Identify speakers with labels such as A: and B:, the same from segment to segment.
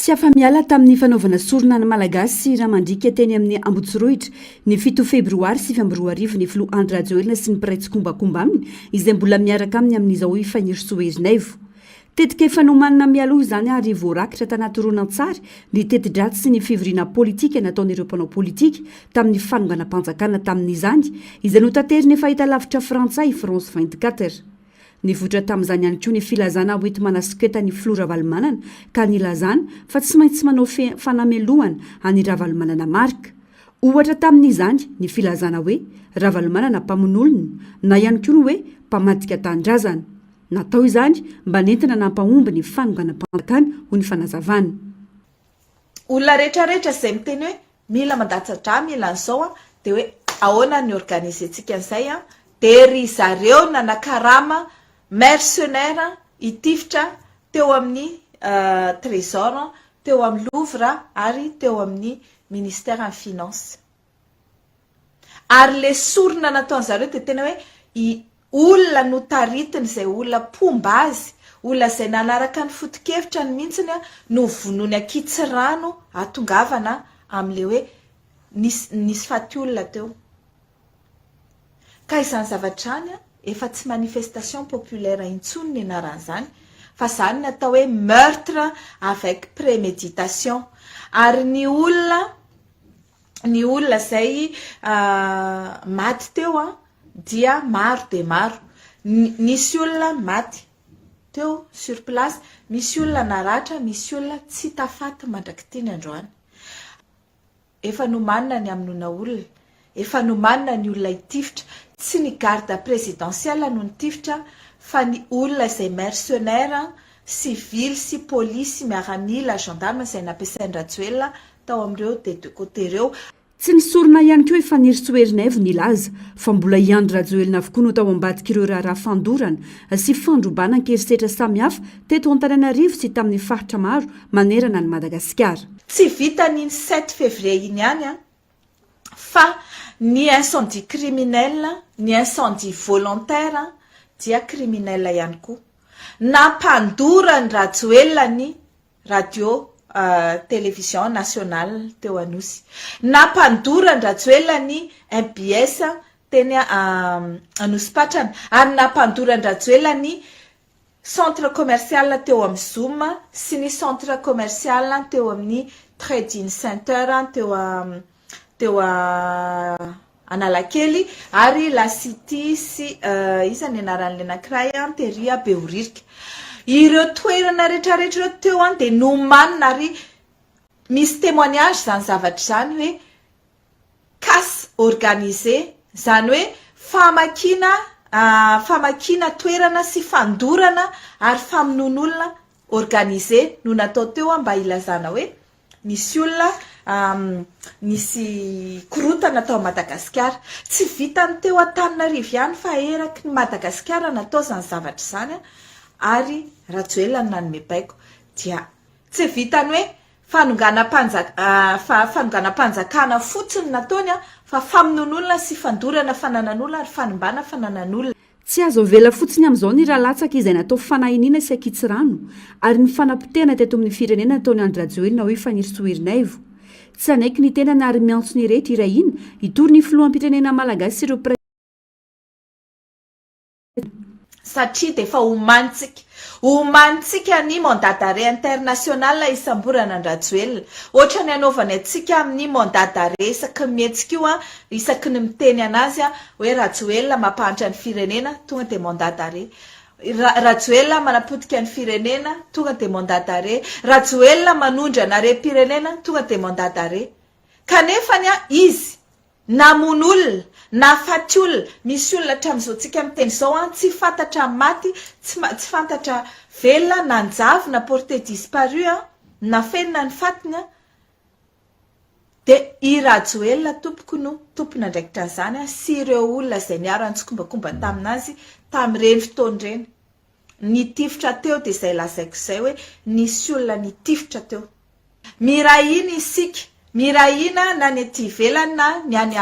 A: Tsy afa-miala tamin'ny fanaovana sorona ny Malagasy raha mandriaka teny amin'ny Ambotsirohitra ny fito febroary 2009 ny filoha Andry Rajoelina sy ny mpiray tsikombakomba aminy izay mbola miaraka aminy amin'izao i Fanirisoa Ernaivo. Tetika efa nomanina mialoha izany ary voarakitra tanaty horonantsary ny teti-dratsy sy ny fivoriana politika nataon'ireo mpanao politika tamin'ny fanonganam-panjakana tamin'izany, izay notaterin'ny fahitalavitra frantsay France 24. Nivoitra tamin'izany ihany koa ny filazana hoenti-manasoketa ny filoha Ravalomanana ka nilazana fa tsy maintsy manao fanamelohana an'i Ravalomanana Marc. Ohatra tamin'izany ny filazana hoe Ravalomanana mpamono olona na ihany koa ny hoe mpamadika tanindrazana. Natao izany mba nentina nampahomby ny fanonganam-panjakana, hoy ny fanazavana.
B: Olona rehetra rehetra izay miteny hoe mila mandatsa-drà mila an'izao an, dia hoe ahoana ny organiser-tsika an'izay an, dia ry zareo nanakarama mercenaire hitifitra teo amin'ny trésor, teo amin'ny Louvre ary teo amin'ny ministère ny finance. Ary le sorona nataon'zareo dia tena hoe i olona notaritiny izay olona mpomba azy, olona izay nanaraka ny foto-kevitrany mihitsiny no vonoiny ankitsirano hahatongavana amin'le hoe nisy nisy faty olona teo. Ka izany zavatra izany efa tsy manifestation populaire intsony ny anaran'izany fa izany ny atao hoe meurtre avec préméditation. Ary ny olona ny olona izay maty teo dia maro dia maro. Nisy olona maty teo sur place, misy olona naratra, misy olona tsy hita faty mandrak'ity ny androany. Efa nomanina ny hamonoana olona, efa nomanina ny olona hitifitra, tsy ny garde présidentielle no nitifitra fa ny olona izay mercenaires, sivily sy polisy, miaramila, gendarme izay nampiasain-dRajoelina tao amin'ireo des deux côtés ireo.
A: Tsy nisorona ihany koa i Fanirisoa Ernaivo nilaza fa mbola i Andry Rajoelina avokoa no tao ambadik'ireo raharaha fandorana sy fandrobana an-kerisetra samihafa teto Antananarivo sy tamin'ny faritra maro manerana an'i Madagasikara.
B: Tsy vitan'iny sept février iny ihany an, fa ny incendie criminel, ny incendie volontaire dia criminel ihany koa. Nampandoran'i Rajoelina ny Radio Télévision Nationale teo Anosy. Nampandoro an-dRajoelina ny mbs teny Anosipatrana ary nampandoro an-dRajoelina ny Centre commercial teo amin'ny Zoom sy ny Centre commercial teo amin'ny Trading Center teo teo Analakely ary La City sy iza ny anaran'ilay anankiray an, tery Behoririka. Ireo toerana rehetrarehetra ireo teo an dia nomanina ary misy témoignage izany zavatra izany hoe casse organisée, izany hoe famakiana famakiana toerana sy fandorana ary famonoan'olona organisé no natao teo mba hilazana hoe Nisy olona nisy korontana tao Madagasikara. Tsy vitan'ny teo Antananarivo ihany fa eraky ny Madagasikara natao izany zavatra izany ary Rajoelina no nanome baiko. Dia tsy vitan'ny hoe fanonganam-panjakana fotsiny nataony fa famonoan'olona sy fandorana fananan'olona ary fanimbana fananan'olona.
A: Tsy azo avela fotsiny amin'izao ny ra latsaka izay natao fanahiniana sy ankitsirano ary ny fanapotehana teto amin'ny firenena nataon'i Andry Rajoelina hoy Fanirisoa Ernaivo. Tsy hanaiky ny tenany ary miantso ny rehetra hiray hina hitory ny filoham-pirenena malagasy sy ireo mpiray
B: Satria dia efa omanintsika. Omanintsika ny mandat d'arrêt international hisamborana an-dRajoelina. Ohatran'ny anaovany antsika amin'ny mandat d'arrêt isaky ny mihetsika io, isaky ny miteny an'azy hoe Rajoelina mampahantra ny firenena, tonga dia mandat d'arrêt. Rajoelina manapotika ny firenena, tonga dia mandat d'arrêt. Rajoelina manondrana harem-pirenena, tonga dia mandat d'arrêt. Kanefany izy Namono olona, nahafaty olona, misy olona hatramin'izao tsika miteny izao an, tsy fantatra maty, tsy tsy fantatra velona, nanjavona, porté disparu an, nafenina ny fatiny an, dia i Rajoelina tompoko no tompon'andraikitra an'izany an, sy ireo olona izay niara-nitsikombakomba tamin'azy tamin'ireny fotoana ireny. Nitifitra teo dia izay lazaiko izay hoe nisy olona nitifitra teo. Miray hina isika, miray hina na ny aty ivelany na ny any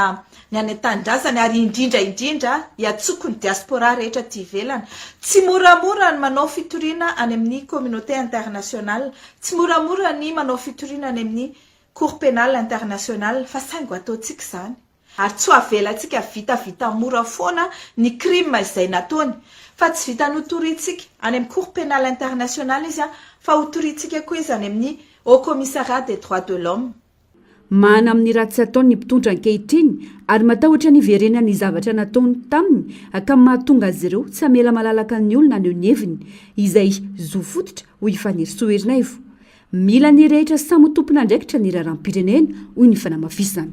B: ny any an-tanindrazany ary indrindra indrindra iantsoko ny diaspora rehetra aty ivelany. Tsy moramora ny manao fitoriana any amin'ny communauté internationale, tsy moramora ny manao fitoriana any amin'ny cour pénale internationale fa saingy ho ataontsika izany. Ary tsy ho avelantsika vitavita mora foana ny crime izay nataony. Fa tsy vitan'ny ho toriantsika any amin'ny cour pénale internationale izy fa ho toriantsika koa izy any amin'ny Haut Commissariat des droits de l'homme.
A: Mahana amin'ny ratsy ataony ny mpitondra ankehitriny ary matahotra ny hiverenan'ny zavatra nataony taminy ka mahatonga azy ireo tsy hamela malalaka ny olona haneho ny heviny, izay zo fototra, hoy i Fanirisoa Ernaivo. Mila ny rehetra samy ho tompon'andraikitra ny raharaham-pirenena, hoy ny fanamafisana.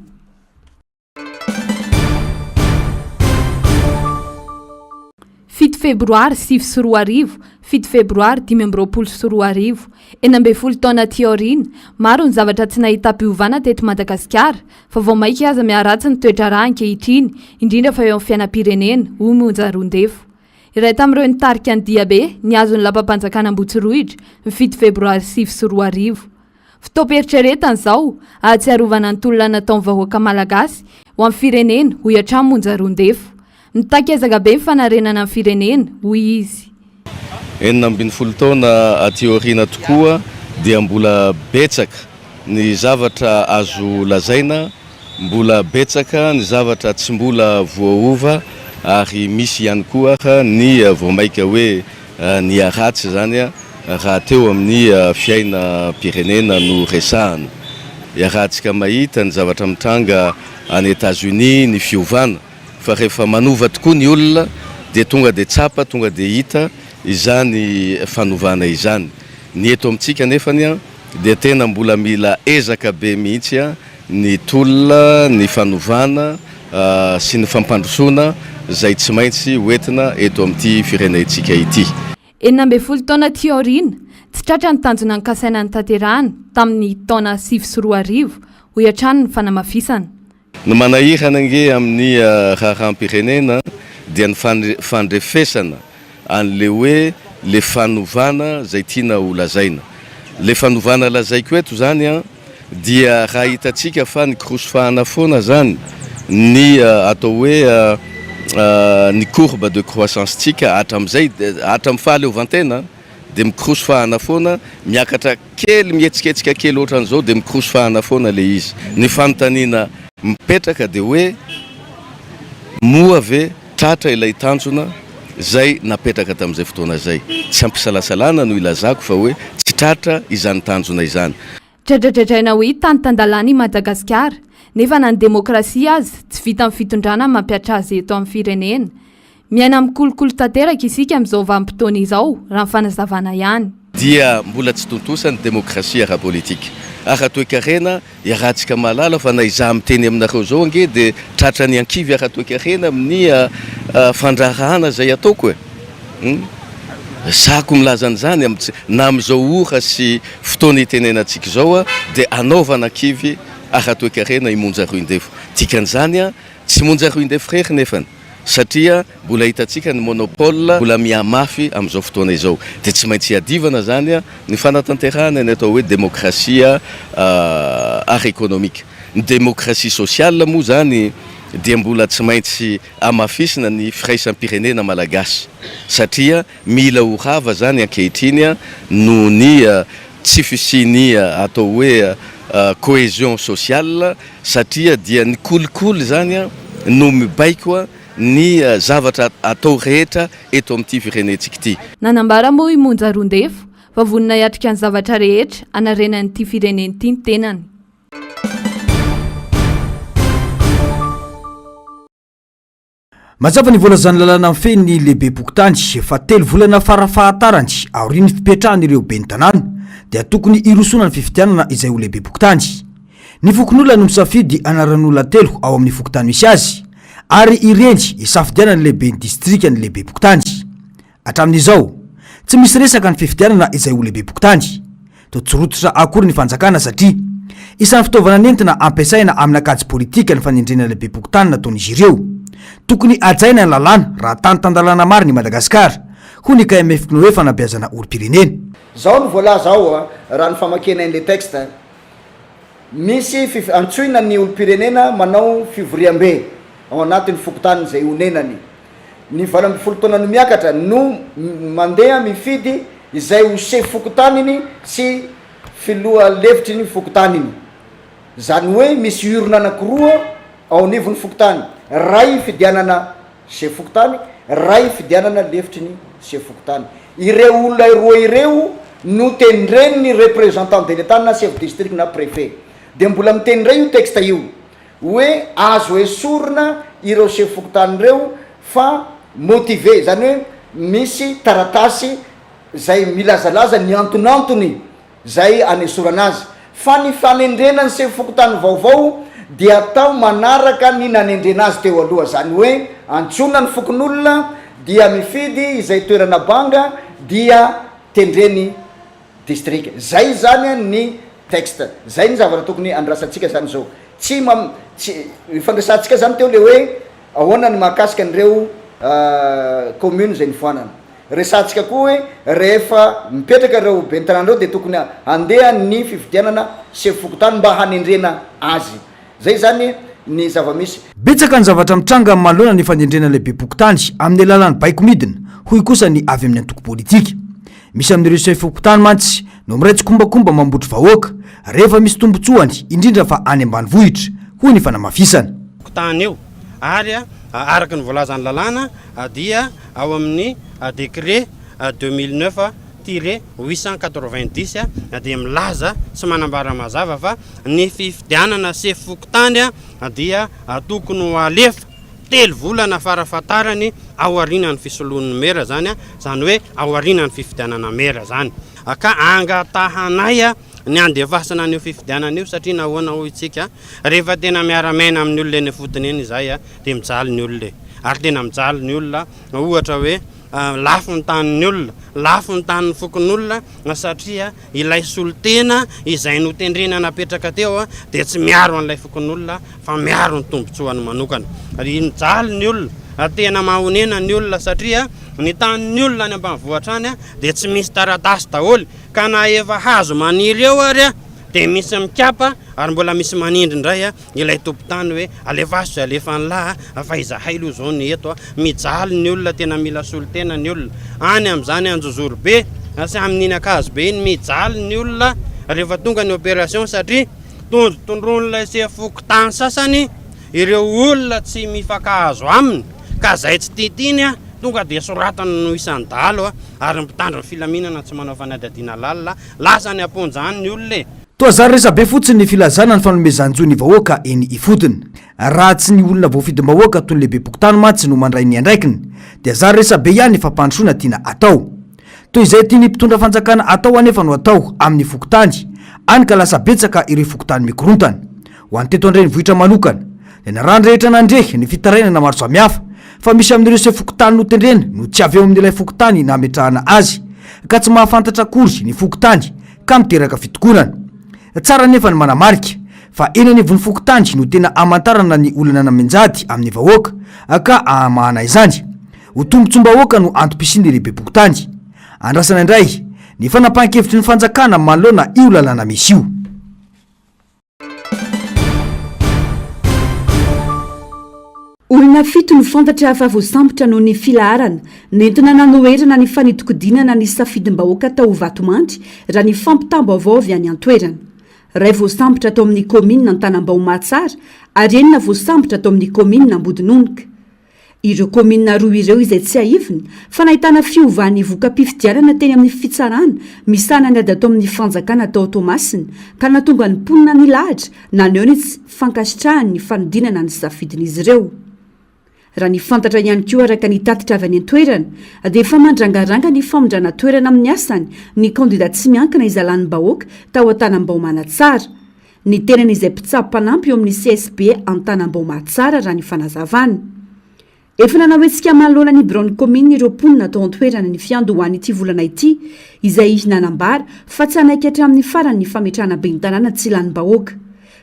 C: 7 febroary 2009, 7 febroary 2025, 16 taona aty aoriana, maro ny zavatra tsy nahitam-piovana teto Madagasikara, fa vao mainka aza miharatsy ny toe-draharaha ankehitriny, indrindra fa eo amin'ny fiainam-pirenena, hoy Monja Roindefo. Iray tamin'ireo nitarika ny diabe nihazo ny lapam-panjakana Ambohitsirohitra, ny 7 febroary 2009. Fotoam-pieritreretana izao, ahatsiarovana ny tolona nataon'ny vahoaka malagasy ho an'ny firenena, hoy hatrany Monja Roindefo. Mitaky ezaka be ny fanarenana ny firenena, hoy izy.
D: 16 taona aty aoriana tokoa dia mbola betsaka ny zavatra azo lazaina, mbola betsaka ny zavatra tsy mbola voaova ary misy ihany koa ny vao maika hoe niharatsy izany raha teo amin'ny fiainam-pirenena no resahana. Iarahantsika mahita ny zavatra mitranga any Etats-Unis ny fiovana fa rehefa manova tokoa ny olona dia tonga dia tsapa, tonga dia hita izany fanovana izany. Ny eto amintsika anefany dia tena mbola mila ezaka be mihitsy ny tolona, ny fanovana sy ny fampandrosoana izay tsy maintsy hoentina eto amin'ity firenentsika ity.
C: 16 taona aty aoriana, tsy tratra ny tanjona nokasaina notanterahana tamin'ny taona 2009, hoy hatrany ny fanamafisana.
D: Ny manahirana ange amin'ny raharaham-pirenena dia ny fandrefesana an'le hoe le fanovana zay tiana ho lazaina. Le fanovana lazaiko eto zany an dia raha hitantsika fa nikorosofahana foana zany ny atao hoe ny courbe de croissance-tsika hatram'izay, hatram'ny fahaleovantena dia mikorosofahana foana, miakatra kely mihetsiketsika kely ohatran'izao dia mikorosofahana foana le izy. Ny fanontaniana mipetraka dia hoe moa ve Tratra ilay tanjona izay napetraka tamin'izay fotoana izay. Tsy am-pisalasalana no ilazako fa hoe tsy tratra izany tanjona izany.
C: Dradradradraina hoe tany tan-dalàna i Madagasikara, nefa na ny demokrasia aza tsy vitan'ny fitondrana ny mampihatra azy eto amin'ny firenena. Miaina amin'ny kolikoly tanteraka isika amin'izao vanim-potoana izao, raha ny fanazavana ihany.
D: Dia mbola tsy tontosa ny demokrasia ara-politika. Ara-toekarena Iarahantsika mahalala fa na izaho miteny aminareo izao ange dia tratran'ny ankivy ara-toekarena amin'ny fandraharahana izay ataoko e! Hum. Sahako milaza an'izany amin'ny na amin'izao ora sy fotoana itenenantsika izao dia anaovana ankivy ara-toekarena i Monja Roindefo. Dikan'izany tsy Monja Roindefo irery nefany. Satria mbola hitantsika ny monopole mbola mihamafy amin'izao fotoana izao. Dia tsy maintsy iadivana izany ny fanatanterahana ny atao hoe demokrasia ara-ekonomika. Ny demokrasia sosiale moa izany dia mbola tsy maintsy hamafisina ny firaisam-pirenena malagasy. Satria mila ho rava izany ankehitriny noho ny tsy fisian'ny atao hoe cohésion sociale. Satria dia ny kolikoly izany no mibaiko ny zavatra atao rehetra eto amin'ity firenentsika ity.
C: Nanambara moa i Monja Roindefo fa vonona hiatrika ny zavatra rehetra hanarenan'ity firenena ity ny tenany.
E: Mazava ny voalazan'ny lalàna mifehy ny lehibem-pokontany fa telo volana farafahatarany aorian'ny fipetrahan'ireo ben'ny tanàna dia tokony hirosoana ny fifidianana izay ho lehibem-pokontany. Ny fokonolona no misafidy anaran'olona telo ao amin'ny fokontany misy azy ary ireny isafidianan'ny lehiben'ny distrika ny lehibem-pokontany. Hatramin'izao, tsy misy resaka ny fifidianana izay ho lehibem-pokontany. Toa tsy rototra akory ny fanjakana satria isan'ny fitaovana nentina ampiasaina amina kajy politika ny fanendrena lehibem-pokontany nataon'izy ireo. Tokony hajaina ny lalàna raha tany tan-dalàna marina i Madagasikara, hoy ny KMF Pnoe fanabeazana olom-pirenena.
F: Zao no voalaza ao raha ny famakiana an'ilay texte, misy fif antsoina ny olom-pirenena manao fivoriambe. ao anatin'ny fokontany izay onenany. Ny 18 taona no miakatra no mandeha mifidy izay ho sefo fokontaniny sy filoha lefitry ny fokontaniny. Izany hoe misy urne anankiroa ao anivon'ny fokontany, iray hifidianana sefo fokontany, iray hifidianana lefitry ny sefo fokontany. Ireo olona roa ireo no tendren'ny représentant de l'Etat na chef district na préfet. Dia mbola miteny indray io texte io hoe azo esorina ireo sefo fokontany ireo fa motivé, izany hoe misy taratasy izay milazalaza ny antonantony izay anesorana azy, fa ny fanendrena ny sefo fokontany vaovao dia atao manaraka ny nanendrena azy teo aloha, izany hoe antsoina ny fokonolona dia mifidy izay toerana banga dia tendreny distrika. Zay izany ny texte, zay ny zavatra tokony andrasantsika zany zao, tsy mam- tsy ifandraisantsika zany teo le hoe ahoana ny mahakasika an'ireo commune izay nifoanana. Resahantsika koa hoe rehefa mipetraka ireo ben'ny tanàna ireo dia tokony handeha ny fifidianana sefo fokontany mba hanendrena azy. Zay izany ny zava-misy.
E: Betsaka ny zavatra mitranga manoloana ny fanendrena lehibem-pokontany amin'ny alalan'ny baiko midina, hoy kosa ny avy amin'ny antoko politika. Misy amin'ireo sefo fokontany mantsy no miray tsikombakomba mambotry vahoaka rehefa misy tombontsoany, indrindra fa any ambanivohitra, hoy ny fanamafisana.
G: Fokontany io ary araka ny voalazan'ny lalàna dia ao amin'ny décret 2009 tiret 890 dia milaza sy manambara mazava fa ny fifidianana sefo fokontany dia tokony ho alefa telo volana farafahatarany aorianan'ny fisoloan'ny mera zany, zany hoe aorianan'ny fifidianana mera zany ka angatahanay ny handefasana an'io fifidianana io satria nahoana hoy isika rehefa tena miara-miaina amin'ny olona eny ifotony eny izahay dia mijaly ny olona e! ary tena mijaly ny olona ohatra hoe lafo ny tanin'ny olona, lafo ny tanin'ny fokonolona satria ilay solontena izay notendrena napetraka teo dia tsy miaro an'ilay fokonolona fa miaro ny tombontsoany manokana. Ary mijaly ny olona, ary tena mahonena ny olona satria ny tanin'ny olona any ambanivohitra any dia tsy misy taratasy daholo ka na efa hazo maniry eo ary dia misy mikapa ary mbola misy manindry indray ilay tompon-tany hoe alefaso izay alefan'lah fa izahay aloha izao no eto, mijaly ny olona, tena mila solontena ny olona any amin'izany Anjozorobe sy amin'iny Ankazobe iny, mijaly ny olona rehefa tonga ny opération satria tondrotondroin'ilay sefo fokontany sasany ireo olona tsy mifankahazo aminy ka izay tsy tiatiany tonga dia soratany no isan'ny dahalo ary ny mpitandro ny filaminana tsy manao fanadihadiana lalina, lasa any am-ponja any ny olona e!
E: Toa zary resabe fotsiny ny filazana ny fanomezan-jo ny vahoaka eny ifotony. Raha tsy ny olona voafidim-bahoaka toy ny lehibem-pokontany mantsy no mandray ny andraikiny dia zary resabe ihany ny fampandrosoana tiana atao. Toy izay tian'ny mpitondra fanjakana atao anefa no atao amin'ny fokontany, any ka lasa betsaka ireo fokontany mikorontana. Ho an'ny teto an-drenivohitra manokana, dia narahan'ny rehetra nandre ny fitarainana maro samihafa fa misy amin'ireo sefo fokontany notendrena no tsy avy eo amin'ilay fokontany nametrahana azy ka tsy mahafantatra akory ny fokontany ka miteraka fitokonana. Tsara anefa ny manamarika fa eny anivon'ny fokontany no tena amantarana ny olana mianjady amin'ny vahoaka ka ahamahana izany. Ho tombontsoam-bahoaka no antom-pisian'ny lehibem-pokontany. Andrasana indray ny fanapahan-kevitry ny fanjakana manoloana io lalàna misy io.
A: Olona fito no fantatra fa voasambotra noho ny filaharana nentina nanoherana ny fanidinkodinana ny safidim-bahoaka tao Vatomandry, raha ny fampitam-baovao avy any an-toerana. Iray voasambotra tao amin'ny kaominina Antanambao Mahatsara ary enina voasambotra tao amin'ny kaominina Ambodinonoka. Ireo kaominina roa ireo izay tsiahivina fa nahitana fiovan'ny voka-pifidianana teny amin'ny fitsarana misahana ny ady atao amin'ny fanjakana tao Toamasina ka nahatonga ny mponina nilahatra naneho ny tsy fankasitrahany ny fanodinana ny safidin'izy ireo. Raha ny fantatra ihany koa araka ny tatitra avy any an-toerana dia efa mandrangaranga ny famindrana toerana amin'ny asany ny kandida tsy miankina izay lanim-bahoaka tao Antanambao Manatsara. Ny tenany izay mpitsabo mpanampy eo amin'ny CSB Antanambao Mahatsara raha ny fanazavana. Efa nanao hetsika manoloana ny biraon'ny kaominina ireo mponina tao an-toerana ny fiandohan'ity volana ity izay nanambara fa tsy hanaiky hatramin'ny farany ny fametrahana ben'ny tanàna tsy lanim-bahoaka.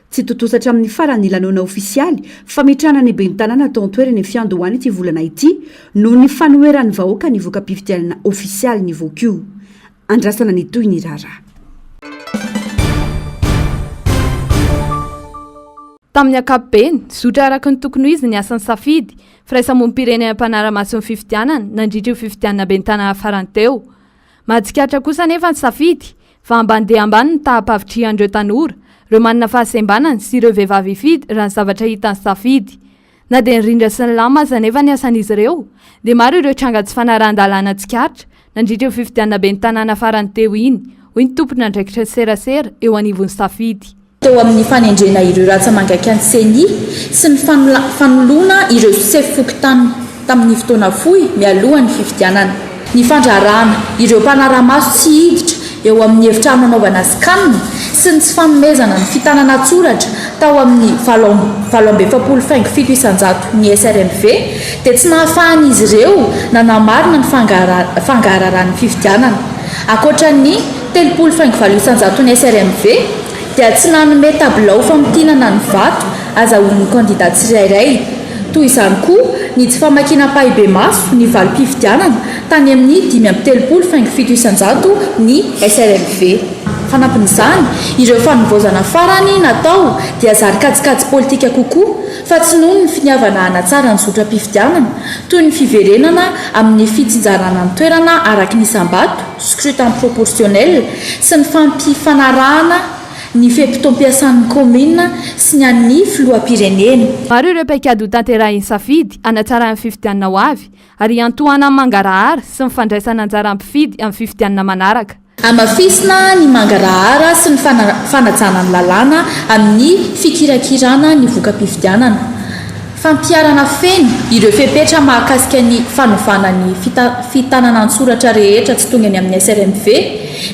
A: Tsy tontosa hatramin'ny farany ny lanona ofisialy fametrahana ny ben'ny tanàna tao an-toerana ny fiandohan'ity volana ity noho ny fanoheran'ny vahoaka ny voka-pifidianana ofisialy nivoaka io. Andrasana ny tohiny raharaha.
C: Tamin'ny ankapobeny, zotra araka ny tokony ho izy ny asan'ny Safidy, firaisamonim-pirenena mpanara-maso ny fifidianana, nandritra io fifidianana ben'ny tanàna farany teo. Mahatsikaritra kosa anefa ny Safidy, fa ambany dia ambany ny taham-pahavitrihan'ireo tanora, ireo manana fahasembanana sy ireo vehivavy hifidy raha ny zavatra hitan'ny Safidy. Na dia nirindra sy nilamina aza anefa ny asan'izy ireo, dia maro ireo tranga tsy fanarahan-dalàna tsikaritra nandritra io fifidianana ben'ny tanàna farany teo iny, hoy ny tompon'andraikitra serasera eo anivon'ny Safidy.
H: Teo amin'ny fanendrena ireo rantsa-mangaikan'ny Ceni sy ny fanoloana ireo sefo fokontany tamin'ny fotoana fohy mialoha ny fifidianana. Ny fandrarana ireo mpanara-maso tsy hiditra eo amin'ny efitrano anaovana scan sy ny tsy fanomezana ny fitanana an-tsoratra tao amin'ny 48,7% ny SRMV dia tsy nahafahan'izy ireo nanamarina ny fangahararan'ny fifidianana. Ankoatra ny 30,8% ny SRMV dia tsy nanome tabilao famintinana ny vato azahoan'ny kandida tsirairay. Toy izany koa ny tsy famakiana ampahibemaso ny valim-pifidianana tany amin'ny 35,7% ny SRMV. Fanampin'izany, ireo fanavaozana farany natao dia zary kajikajy politika kokoa fa tsy noho ny finiavana hanatsara ny zotram-pifidianana, toy ny fiverenana amin'ny fitsinjarana ny toerana araka ny isam-bato, scrutin proportionnel, sy ny fampifanarahana ny fe-potoam-piasan'ny kaominina sy ny an'ny filoham-pirenena.
C: Maro ireo paikady hotanterahin'ny Safidy hanatsarana ny fifidianana ho avy ary hiantohana ny mangarahara sy ny fandraisana anjara mpifidy amin'ny fifidianana manaraka.
H: Hamafisina ny mangarahara sy ny fanajana ny lalàna amin'ny fikirakirana ny voka-pifidianana. Fampiharana feno ireo fepetra mahakasika ny fanovana ny fitanana an-tsoratra rehetra tsy tonga eny amin'ny SRMV,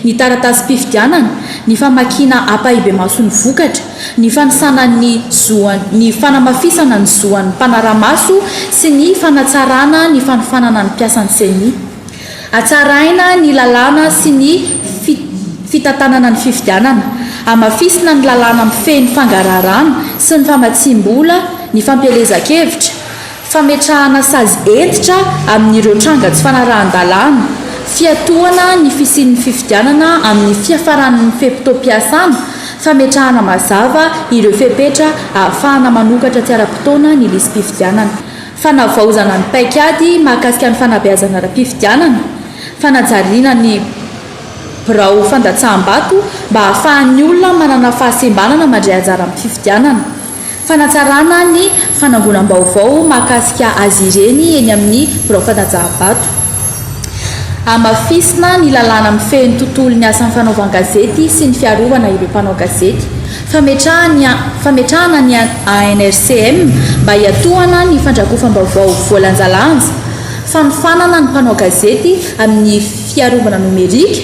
H: ny taratasim-pifidianana, ny famakiana ampahibemaso ny vokatra, ny fanisana ny zo ny fanamafisana ny zo an'ny mpanara-maso sy ny fanatsarana ny fanofanana ny mpiasan'ny Ceni. Hatsaraina ny lalàna sy ny fitantanana ny fifidianana. Hamafisina ny lalàna mifehy ny fangaraharana sy ny famatsiam-bola ny fampielezan-kevitra, fametrahana sazy hentitra amin'ireo tranga tsy fanarahan-dalàna, fiatohana ny fisian'ny fifidianana amin'ny fiafaran'ny fe-potoam-piasana, fametrahana mazava ireo fepetra ahafahana manokatra tsy ara-potoana ny lisi-pifidianana. Fanavaozana ny paikady mahakasika ny fanabeazana ara-pifidianana, fanajariana ny birao fandatsaham-bato mba hahafahan'ny olona manana fahasembanana mandray anjara amin'ny fifidianana, fanatsarana ny fanangonam-baovao mahakasika azy ireny eny amin'ny birao fandatsaham-bato. Hamafisina ny lalàna mifehy ny tontolon'ny asan'ny fanaovan-gazety sy ny fiarovana ireo mpanao gazety. Fametrahana ny ANRCM mba hiatohana ny fandrakofam-baovao voalanjalanja, fanofanana ny mpanao gazety amin'ny fiarovana nomerika,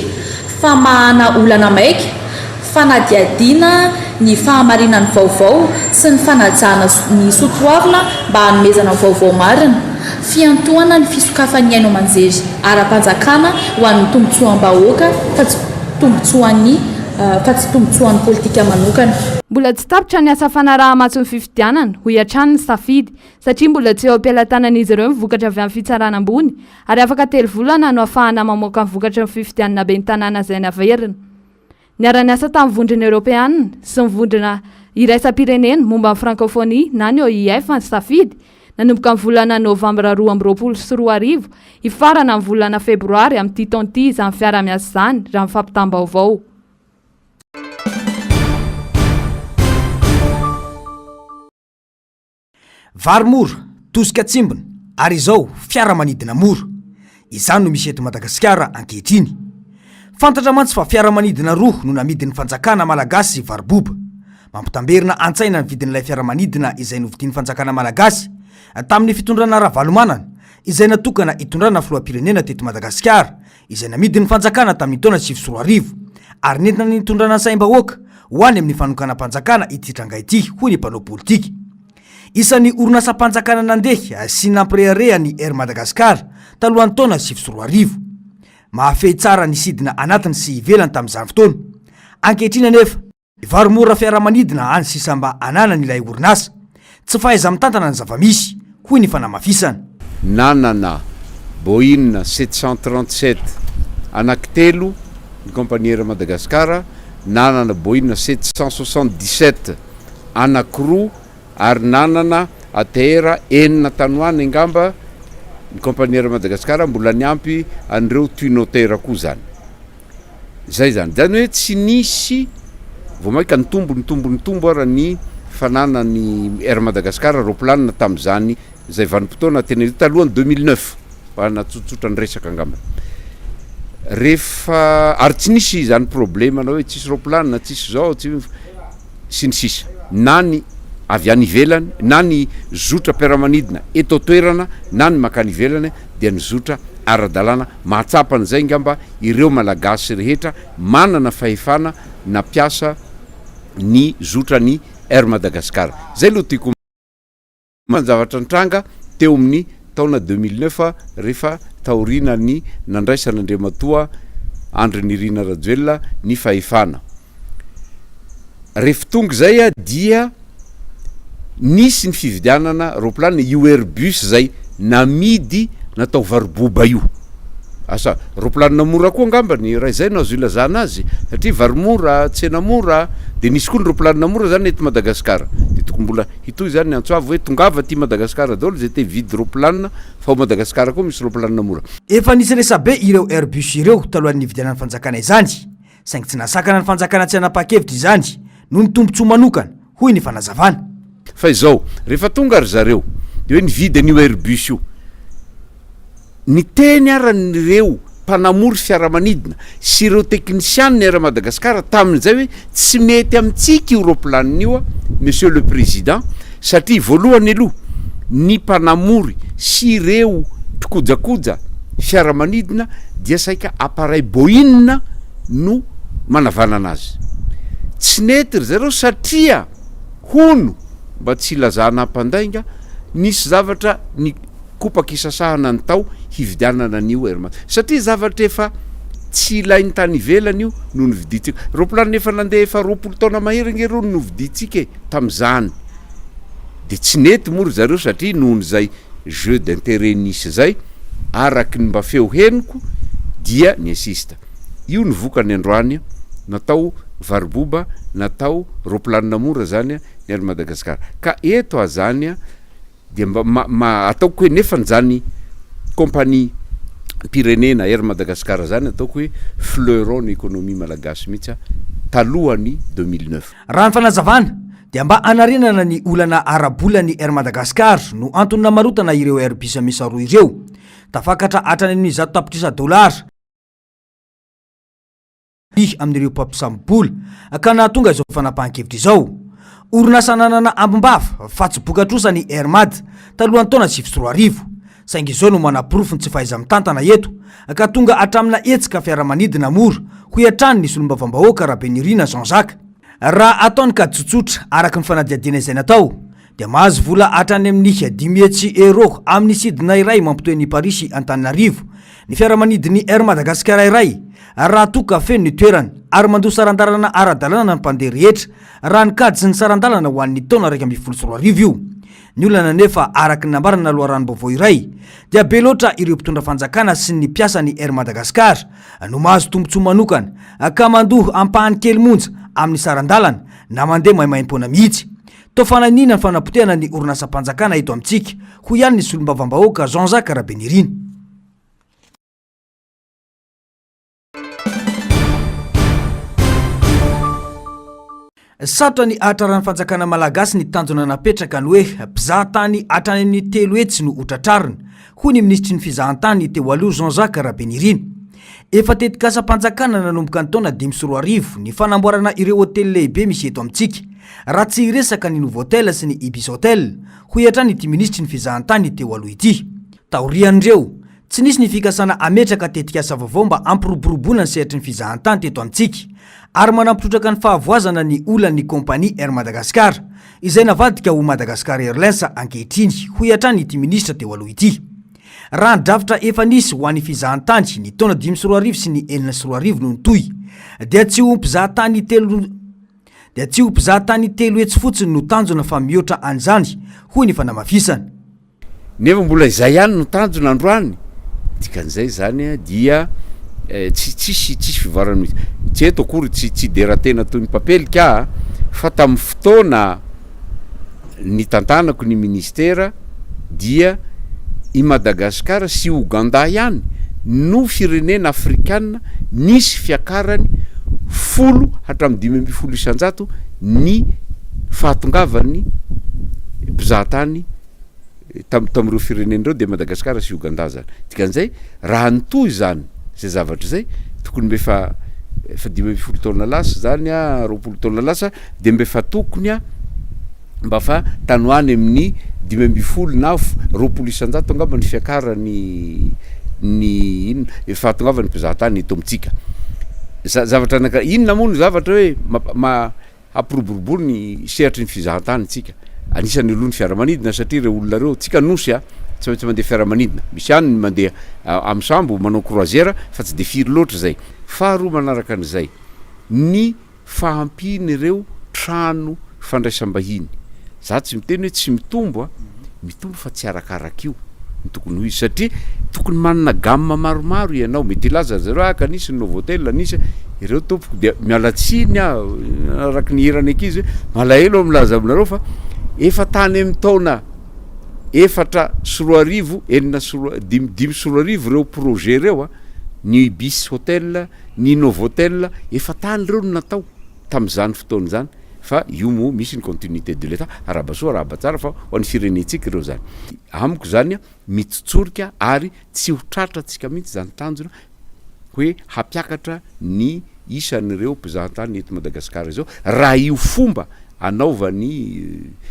H: famahana olana maika, fanadihadiana ny fahamarinan'ny vaovao sy ny fanajana ny soatoavina mba hanomezana vaovao marina, fiantohana ny fisokafan'ny haino aman-jery ara-panjakana ho an'ny tombontsoam-bahoaka fa tsy tombontsoan'ny fa tsy tombontsoan'ny politika manokana.
C: Mbola tsy tapitra ny asa fanaraha-maso ny fifidianana, hoy hatrany ny Safidy, satria mbola tsy eo am-pelatanan'izy ireo ny vokatra avy amin'ny fitsarana ambony ary afaka telo volana no hahafahana mamoaka ny vokatry ny fifidianana ben'ny tanàna izay naverina. Niara-niasa tamin'ny Vondrona Eoropeanina sy ny Vondrona Iraisam-pirenena momba ny Frankofonia na ny OIF ny Safidy, nanomboka ny volana novambra 2022, hifarana amin'ny volana febroary amin'ity taona ity izany fiaraha-miasa izany, raha ny fampitam-baovao.
E: Vary mora, tosika tsimbina, ary izao fiaramanidina mora. Izany no misy eto Madagasikara ankehitriny. Fantatra mantsy fa fiaramanidina roa no namidin'ny fanjakana malagasy varoboba. Mampitamberina an-tsaina ny vidin'ilay fiaramanidina izay novidian'ny fanjakana malagasy tamin'ny fitondrana Ravalomanana izay natokana hitondrana filoham-pirenena teto Madagasikara izay namidin'ny fanjakana tamin'ny taona 2009 ary nentina nitondrana ny saim-bahoaka ho any amin'ny fanonganam-panjakana ity tranga ity, hoy ny mpanao politika. Isan'ny orinasam-panjakana nandeha sy nampirehareha ny Air Madagascar talohan'ny taona 2009. Mahafehy tsara ny sidina anatiny sy ivelany tamin'izany fotoana. Ankehitriny anefa, Vary mora fiaramanidina any sisa mba ananany ilay orinasa. Tsy fahaiza-mitantana ny zava-misy, hoy ny fanamafisana.
I: Nanana Boeing 737 anankitelo ny kaompania Air Madagascar, nanana Boeing 777 anankiroa. Ary nanana ATR enina tany ho any angamba ny compagnie Air Madagascar mbola niampy an'ireo Twin Otter koa zany. Zay zany. Zany hoe tsy nisy, vao mainka nitombo nitombo nitombo ara ny fananan'ny Air Madagascar roaplanina tamin'izany izay vanim-potoana tena io talohan'ny 2009 mba hanatsotsotra ny resaka angamba. Rehefa, ary tsy nisy izany problema na hoe tsisy roaplanina, tsisy izao, tsy sy ny sisa Na ny avy any ivelany, na ny zotram-piaramanidina eto an-toerana, na ny mankany ivelany dia ny zotra ara-dalàna. Mahatsapa an'izay angamba ireo Malagasy rehetra manana fahefana nampiasa ny zotran'ny Air Madagascar. Izay no tiako. Ny zavatra nitranga teo amin'ny taona 2009 rehefa taorianan'ny nandraisan'Andriamatoa Andry Nirina Rajoelina ny fahefana. Rehefa tonga izay dia nisy ny fividianana roaplanina, io Airbus izay namidy natao varoboba io. Asa, roaplanina mora koa angamba ny raha izay no azo ilazana azy satria vary mora, tsena mora, dia nisy koa ny roaplanina mora izany eto Madagasikara. Dia tokony mbola Hitohy izany ny antso avo hoe tongava aty Madagascar daholo izay te hividy roplanina fa ao Madagascar koa misy roplanina mora.
E: Efa nisy resabe ireo Airbus ireo talohan'ny nividianan'ny fanjakana izany, saingy tsy nahasakana ny fanjakana tsy hanapa-kevitra izany noho ny tombontsoa manokana, hoy ny fanazavana.
I: Fa izao, rehefa tonga ry zareo dia hoe nividy an'io Airbus io. Niteny ara ireo mpanamory fiaramanidina sy ireo teknisianina Air Madagascar tamin'izay hoe tsy mety amintsika io roaplanina io Monsieur le Président satria voalohany aloha ny mpanamory sy ireo mpikojakoja fiaramanidina dia saika appareil Boeing no manavanana azy. Tsy nety ry zareo satria hono, mba tsy hilazana mpandainga, nisy zavatra ni. Kopaka isasahana ny tao hividianana an'io Air Max. Satria zavatra efa tsy ilain'ny tany ivelany io no novidintsika. Roaplanina efa nandeha efa 20 taona mahery ange ireo no novidintsika e, tamin'izany. Dia tsy nety moa ry zareo satria nohon'izay jeu d'intérêt nisy izay, araky ny mba feo henoko dia ni-insiste. Io ny vokany androany, natao varoboba, natao roaplanina mora zany ny Air Madagascar. Ka eto azany Dia mba ma ma ataoko hoe nefany zany compagnie pirenena Air Madagascar zany ataoko hoe fleuron ny économie malagasy mihitsy talohan'ny 2009.
E: Raha ny fanazavana dia mba hanarenana ny olana ara-bolan'ny Air Madagascar no antony namarotana ireo Airbus miisa roa ireo. Tafakatra hatrany amin'ny 100 tapitrisa dolara. Amin'ireo mpampisambo-bola ka nahatonga izao fanapahan-kevitra izao. Orinasa nanana ambim-bava fa tsy boka-trosa ny Air Mad talohan'ny taona 2009. Saingy izao no manaporofo ny tsy fahaiza-mitantana eto ka tonga hatramina hetsika fiaramanidina mora, hoy hatrany ny solombavambahoaka Rabenirina Jean Jacques. Raha atao ny kajy tsotsotra araka ny fanadihadiana izay natao dia mahazo vola hatrany amin'ny 500 euros amin'ny sidina iray mampitohy an'i Paris sy Antananarivo ny fiaramanidin'ny Air Madagascar iray raha toa ka feno ny toerana ary mandoa saran-dalana ara-dalàna ny mpandeha rehetra raha ny kajy sy ny saran-dalana ho an'ny taona 2011 io. Ny olana anefa araka ny nambarana loharanom-baovao iray dia be loatra ireo mpitondra fanjakana sy ny mpiasan'ny Air Madagascar no mahazo tombontsoa manokana ka mandoa ampahany kely monja amin'ny saran-dalana na mandeha maimaimpoana mihitsy. Toa fanahiniana ny fanapotehana ny orinasam-panjakana eto amintsika, hoy ihany ny solombavambahoaka Jean Jacques Rabenirina. Sarotra ny hahatraran'ny fanjakana malagasy ny tanjona napetraka ny hoe mpizahatany hatrany amin'ny 300 no hotratrarina, hoy ny minisitry ny fizahantany teo aloha Jean Jacques Rabenirina. Efa tetikasam-panjakana nanomboka ny taona 2005 ny fanamboarana ireo hotely lehibe misy eto amintsika, raha tsy hiresaka ny Novotel sy ny Ibis Hotel, hoy hatrany ity minisitry ny fizahantany teo aloha ity. Taorian'ireo, tsy nisy ny fikasana hametraka tetikasa vaovao mba hampiroboroboana ny sehatry ny fizahantany teto amintsika, ary manampy trotraka ny fahavoazana ny olan'ny kaompania Air Madagascar, izay navadika ho Madagascar Airlines ankehitriny, hoy hatrany ity minisitra teo aloha ity. Raha ny drafitra efa nisy ho an'ny fizahantany ny taona 2005 sy ny 2006 no nitohy, dia tsy ho mpizahatany telo dia tsy ho mpizahatany 300 fotsiny no tanjona fa mihoatra an'izany, hoy ny fanamafisana.
I: Nefa mbola izay ihany no tanjona androany, dikan'izay izany dia tsy tsisy tsisy fivoarana mihitsy. Tsy eto akory tsy tsy hidera tena toy ny mpapelika aho fa tamin'ny fotoana. nitantanako ny ministera dia i Madagasikara sy Ouganda ihany no firenena afrikana nisy fiakarany 10 hatramin'ny 15% ny fahatongavan'ny mpizahatany tam tamin'ireo firenena ireo dia Madagasikara sy Ouganda zany. Dikan'izay raha nitohy izany izay zavatra izay tokony mba efa efa 15 taona lasa zany a, 20 taona lasa dia mba efa tokony a mba fa tany ho any amin'ny 15 na 20% angamba ny fiakaran'ny ny inona fahatongavan'ny mpizahatany eto amintsika. Za- zavatra anankiray inona moa no zavatra hoe mampa- ma- Hampiroborobo ny sehatry ny fizahantany tsika. Anisany aloha ny fiaramanidina satria ireo olona ireo, tsika nosy a, tsy maintsy mandeha fiaramanidina. Misy ihany ny mandeha amin'ny sambo manao croisière fa tsy dia firy loatra izay. Faharoa manaraka an'izay, ny fahampian'ireo trano fandraisam-bahiny. Za tsy miteny hoe tsy mitombo a, mitombo fa tsy arakaraka io no tokony ho izy satria tokony manana gamme maromaro ianao, mety hilaza ry zareo ah ka nisy ny Novotel, nisy ireo tompoko dia miala tsiny aho araka ny hiran'ny ankizy hoe malahelo aho milaza aminareo fa efa tany amin'ny taona 2004, enina sy roa, dimy, 2005 ireo projet ireo a, ny Ibis Hotel, ny Novotel, efa tany ireo no natao tamin'izany fotoana izany. Fa io moa misy ny continuité de l'Etat, arahaba soa arahaba tsara fa ho an'ny firenentsika ireo zany. Amiko zany mitsotsorika ary tsy ho tratrantsika mihitsy zany tanjona hoe hampiakatra ny isan'ireo mpizahantany eto Madagasikara izao raha io fomba anaovan'ny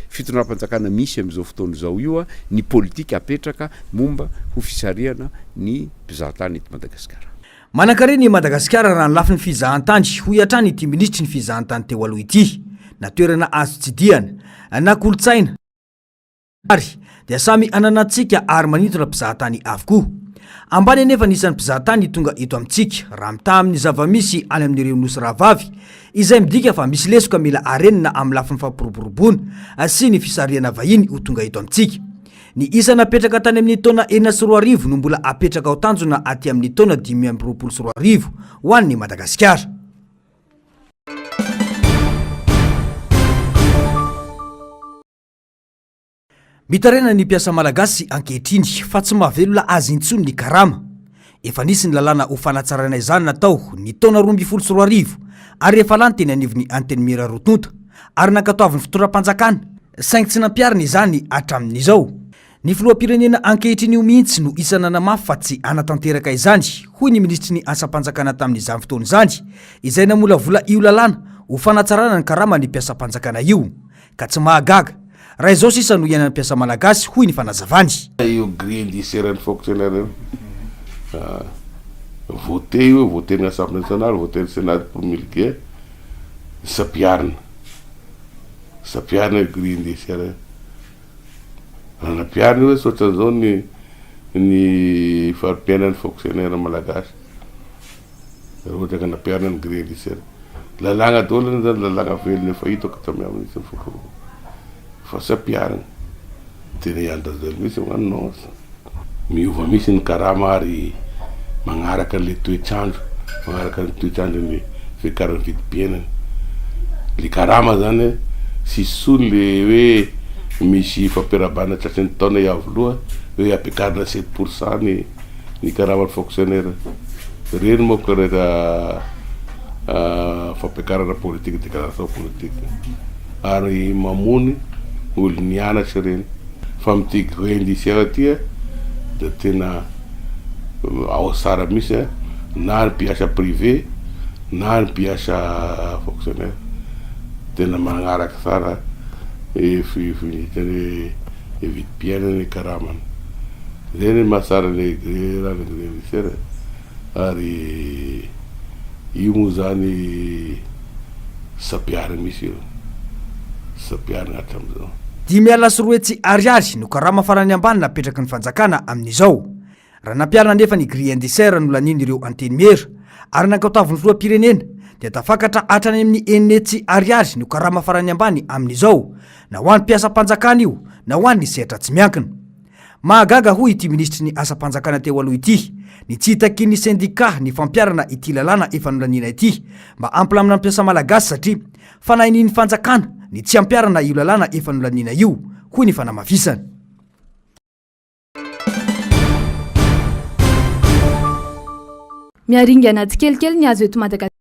I: fitondram-panjakana misy amin'izao fotoana izao io ny politika apetraka momba ho fisarihana ny mpizahantany eto Madagasikara.
E: Manankarena i Madagasikara raha ny lafiny fizahantany, hoy hatrany ity minisitry ny fizahantany teo aloha ity. Na toerana azo tsidihana, na kolontsaina ary dia samy ananantsika ary manintona mpizahatany avokoa. Ambany anefa ny isan'ny mpizahatany tonga eto amintsika raha mitaha amin'ny zava-misy any amin'ireo nosy rahavavy, izay midika fa misy lesoka mila arenina amin'ny lafiny fampiroboroboana sy ny fisarihana vahiny ho tonga eto amintsika. Ny isa napetraka tany amin'ny taona 2006 no mbola apetraka ho tanjona aty amin'ny taona 2025 ho an'i Madagasikara. Mitaraina ny mpiasa malagasy ankehitriny fa tsy mahavelona azy intsony ny karama. Efa nisy ny lalàna ho fanatsarana izany natao ny taona 2012 ary efa lany teny anivon'ny Antenimiera roa tonta ary nankatoavin'ny fitondram-panjakana saingy tsy nampiharina izany hatramin'izao. Ny filoham-pirenena ankehitriny io mihitsy no isan'ny nanamafy fa tsy hanatanteraka izany, hoy ny minisitry ny asam-panjakana tamin'izany fotoana izany, izay namolavola io lalàna ho fanatsarana ny karaman'ny mpiasam-panjakana io. Ka tsy mahagaga raha izao sisa no iainan'ny mpiasa malagasy, hoy ny fanazavany.
J: Io grille indiciaire ny fonctionnaire io voté io, voté ny assemblée nationale, voté ny senat promulgué, tsy ampiharina, tsy ampiharina io grille indiciaire io, raha nampiharina io tsy ohatran'izao ny ny fari-piainan'ny fonctionnaire malagasy. Raha ohatra ka nampiharina ny grille indiciaire. Lalàgna daholo anie zany lalàgna velona efa hitako tamy amin'ny isan'ny foko fa tsy ampiharina. Tena i Andry Rajoelina mihitsy magnano non sa. Miova mihitsy ny karama ary magnaraka an'le toetr'andro, magnaraka ny toetr'andron'ny fiakaran'ny vidim-piainana. Le karama zany tsisy intsony le hoe misy fampiarahabana tratry ny taona Iavoloha hoe ampiakarina sept pour cent ny ny karaman'ny fonctionnaire ireny manko rehefa fampiakarana politique déclaration politique ary mamony olo nianatra ireny fa amin'ity grille indiciaire ity dia tena ao tsara mihitsy na ny mpiasa privé na ny mpiasa fonctionnaire tena magnaraka tsara vidim-piainana ny karamany. Zay ny mahatsara le raha ny grille ary io moa zany tsy ampiharina mihitsy io, tsy ampiharina hatramizao.
E: 205 Ariary no karama farany ambany napetraky ny fanjakana amin'izao. Raha nampiharina anefa ny grille indiciaire nolanian'ireo antenimiera ary nankatoavin'ny filoham-pirenena dia tafakatra hatrany amin'ny 600 Ariary no karama farany ambany amin'izao na ho an'ny mpiasam-panjakana io na ho an'ny sehatra tsy miankina. Mahagaga hoy ity minisitry ny asam-panjakana teo aloha ity. ny tsy hitakian'ny sendikà ny fampiharana ity lalàna efa nolaniana ity mba hampilamina ny mpiasa malagasy satria fanahinin'ny fanjakana ny tsy hampiharana io lalàna efa nolaniana io, hoy ny fanamafisana.
C: Miharingana tsikelikely ny hazo eto Madagasikara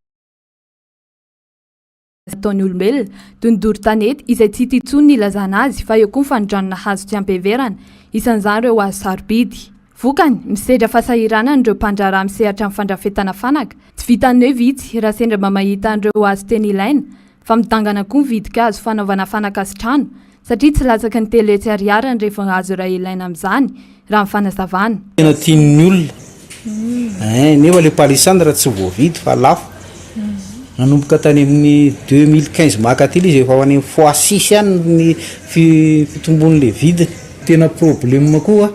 C: ataon'ny olombelona, toy ny doro tanety izay tsy hita intsony ny ilazana azy fa eo koa ny fanondranana hazo tsy ampiheverana, isan'izany ireo hazo sarobidy. Vokany, misedra fahasahiranana ireo mpandraharaha misehatra amin'ny fandrafetana fanaka, tsy vitan'ny hoe vitsy raha sendra mba mahita an'ireo hazo tena ilaina fa midangana koa ny vidin-kazo fanaovana fanaka sy trano satria tsy latsaky ny 300 ariary ny refin-hazo iray ilaina amin'izany, raha ny fanazavana.
K: Tena tian'ny olona ein, nefa le palissandre tsy voavidy fa lafo, nanomboka tany amin'ny 2015 maka aty le izy efa ho any amin'ny fois six any ny fitombon'le vidiny. Tena problème koa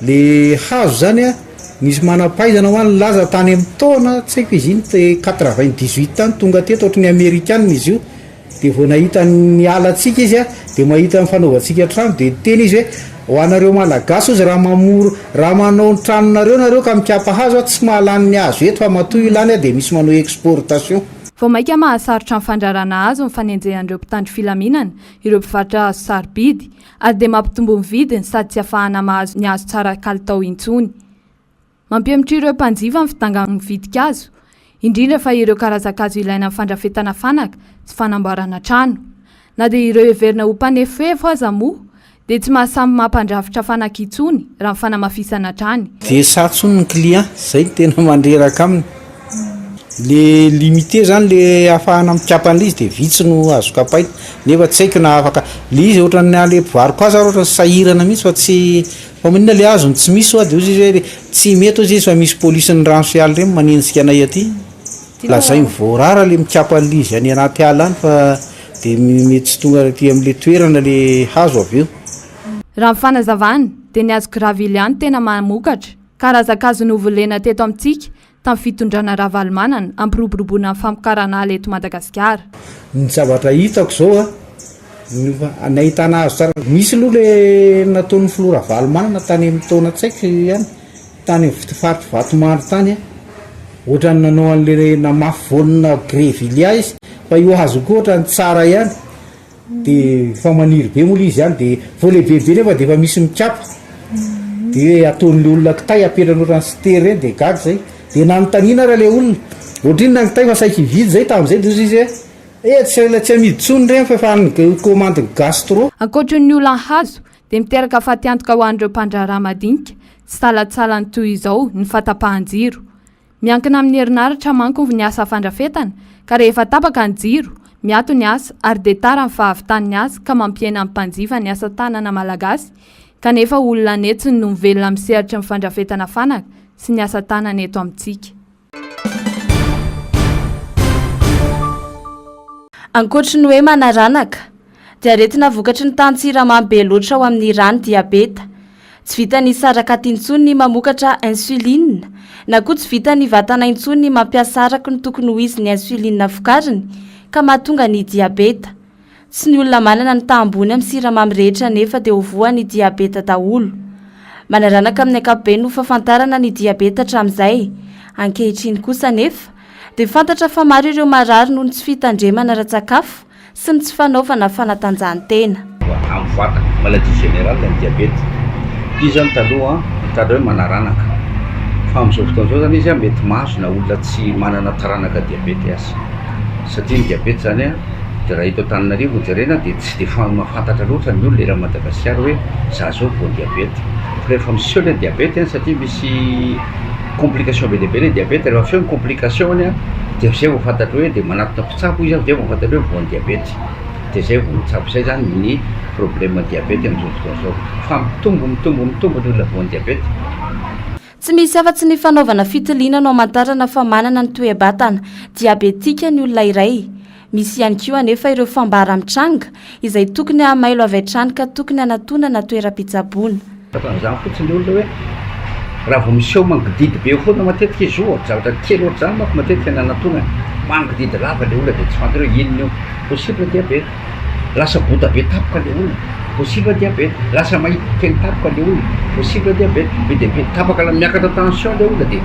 K: le hazo zany an, nisy manam-pahaizana hoa nilaza tany amin'ny taona tsy haiko izy iny te 98 tany tonga teto ohatry ny amerikana izy io, Dia vao nahita ny alantsika izy dia mahita ny fanaovantsika trano dia niteny izy hoe ho anareo Malagasy hozy raha mamoro raha manao ny tranonareo nareo ka mikapa hazo tsy mahalany ny hazo eto fa matoa io lany dia misy manao exportation.
C: Vao mainka mahasarotra ny fandrarana hazo ny fanenjehan'ireo mpitandro filaminana ireo mpivarotra hazo sarobidy ary dia mampitombo ny vidiny sady tsy afahana mahazo ny hazo tsara kalitao intsony. Mampihemotra ireo mpanjifa ny fidangan'ny vidin-kazo, indrindra fa ireo karazan-kazo ilaina amin'ny fandrafetana fanaka sy fanamboarana trano. Na dia ireo heverina ho mpanefoefo aza moa dia tsy mahasamy mampandrafitra fanaka intsony raha ny fanamafisana hatrany.
K: Dia sahy tsony ny client, zay no tena mandreraka aminy. Le limité zany le ahafahana mikapa an'le izy de vitsy no azo kapaina, nefa tsy haiko na afaka, le izy ohatran'ny le mpivaroka azy ary ohatran'ny sahirana mihitsy fa tsy Fa maninona le hazo no tsy misy hoa de ozy izy hoe tsy mety ozy izy fa misy police ny rano sy ala ireny manenjika anay aty. Lazainy voarara le mikapa an'le izy any anaty ala any fa de mety tsy tonga aty amle toerana le hazo avy eo.
C: Raha ny fanazavana dia ny hazo gravillia no tena mamokatra. Karazan-kazo novolena teto amintsika tamin'ny fitondrana Ravalomanana hampiroboroboana ny famokarana ala eto Madagasikara.
K: Ny zavatra hitako izao a, ny nahitana azy tsara, misy aloha le nataon'ny filoha Ravalomanana tany amin'ny taona tsy haiko ihany, tany amin'ny faritr'i Vatomandry tany a, ohatran'ny nanao an'le namafy voanina grevillea izy, fa io hazo io koa ohatran'ny tsara ihany. De efa maniry be moa le izy any de vao lehibebe nefa de efa misy mikapa de ataon'le olona kitay apetrany ohatran'ny cité reny de gaga zay de nanontaniana ary le olona ohatrinona ny kitay fa saiky hividy zay tamin'izay de hozy izy hoe eh tsy tsy amidy tsony reny fa efa any commande gastro.
C: Ankoatry ny olan'ny hazo dia miteraka fatiantoka ho an'ireo mpandraharaha madinika sy salantsalany toy izao ny fahatapahan-jiro. Miankina amin'ny herinaratra manko ny asa fandrafetana ka rehefa tapaka ny jiro, miato ny asa ary dia tara ny fahavitan'ny asa ka mampihena ny mpanjifa ny asa tanana malagasy kanefa olona an'hetsiny no mivelona amin'ny sehatry ny fandrafetana fanaka sy ny asa tanana eto amintsika.
L: Ankoatry ny hoe manaranaka, dia aretina vokatry ny tahan-tsiramamy be loatra ao amin'ny rà ny diabeta. Tsy vitan'ny sarakaty intsony ny mamokatra insuline, na koa tsy vitan'ny vatana intsony ny mampiasa araka ny tokony ho izy ny insuline vokariny, ka mahatonga ny diabeta. Tsy ny olona manana ny taha ambony amin'ny siramamy rehetra anefa dia ho voan'ny diabeta daholo. Manaranaka amin'ny ankapobeny no fahafantarana ny diabeta hatramin'izay. Ankehitriny kosa anefa, dia fantatra fa maro ireo marary noho ny tsy fitandremana ara-tsakafo, sy ny tsy fanaovana fanatanjahantena.
M: Amin'ny vatana, maladie générale ny diabeta. Izy zany taloha mitady hoe manaranaka fa amin'izao fotoana izao zany izy mety mahazo na olona tsy manana taranaka diabeta aza satria ny diabeta zany dia raha eto Antananarivo no jerena dia tsy dia mahafantatra loatra ny olona eran'i Madagasikara hoe za zao voan'ny diabeta fa rehefa miseho ilay diabeta satria misy complication be dia be ilay diabeta rehefa miseho ny complication-ny dia zay vao fantatra hoe dia manatona Mpitsabo izy avy eo vao fantatra hoe voan'ny diabeta. Dia izay vao mitsabo. Izay izany ny problème diabeta amin'izao fotoana izao. Fa mitombo, mitombo, mitombo ny olona voan'ny diabeta.
L: Tsy misy afa-tsy ny fanaovana fitiliana no hamantarana fa manana ny toe-batana diabetika ny olona iray. Misy ihany koa anefa ireo fambara mitranga izay tokony hahamailo avy hatrany ka tokony hanatonana toeram-pitsaboana.
M: Tratran'izany fotsiny le olona hoe raha vao miseho mangididy be foana matetika izy io, zavatra kely ohatr'izany manko matetika ny anatonany, mangididy lava le olona dia tsy fantatra hoe inona io, possible diabeta, lasa bota be tampoka le olona. Possible diabète. Lasa mahita teny tampoka le olona. Possible diabète. Be dia be tapaka la miakatra tension le olona dia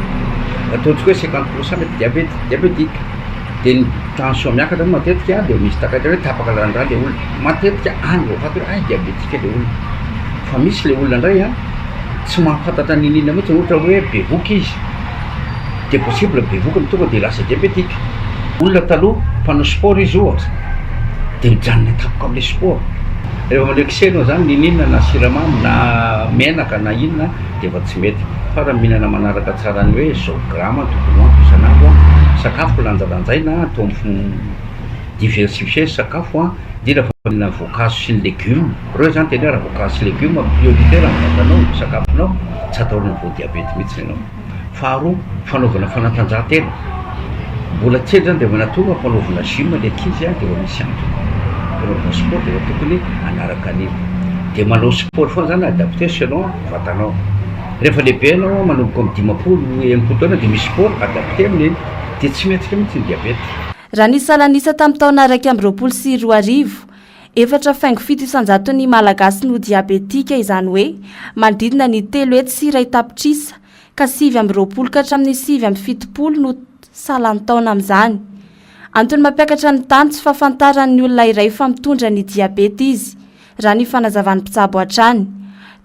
M: ataontsika hoe 50 pour cent mety diabète, diabétique. Dia ny tension miakatra moa matetika dia misy takaitra hoe tapaka lalan-drà le olona. Matetika any vao fantatra hoe hay diabétique le olona. Fa misy le olona indray an, tsy mahafantatra n'inon'inona mihitsy, ohatra hoe bevohoka izy, dia possible bevohoka no tonga dia lasa diabétique. Olona taloha mpanao sport izy ohatra dia mijanona tampoka amin'ilay sport. Rehefa manao excès ianao izany n'inon'inona na siramamy na menaka na inona dia efa tsy mety. Fa raha mihinana manaraka tsara ny hoe zao grama tokony hohaniko isan'andro an, sakafo lanjalanjaina atao diversifier ny sakafo an, indrindra fa mihinana voankazo sy ny legioma. Ireo izany tena hoe raha voankazo sy legioma prioritaire ny vatanao, ny sakafonao, tsy atahorana voa diabeta mihitsy ianao. Faharoa, fanaovana fanatanjahantena. Mbola kely zany dia efa natoro ampanaovina gym ny ankizy dia efa misy antony. Fanaovana sport dia efa tokony hanaraka an'iny. Dia manao sport foana zany adapter selon vatanao. Rehefa lehibe ianao manomboka amin'ny 50, 60 taona dia misy sport adapter amin'iny. Dia tsy mihetsika mihitsy ny diabeta.
L: Raha ny salan'isa tamin'ny taona 2021, efatra faingo fito isan-jaton'ny Malagasy no diabetika, izany hoe manodidina ny 301 tapitrisa ka 29 ka hatramin'ny 79 no salan-taona amin'izany. Antony mampiakatra ny tany tsy fahafantaran'ny olona iray fa mitondra ny diabeta izy, raha ny fanazavan'ny mpitsabo hatrany.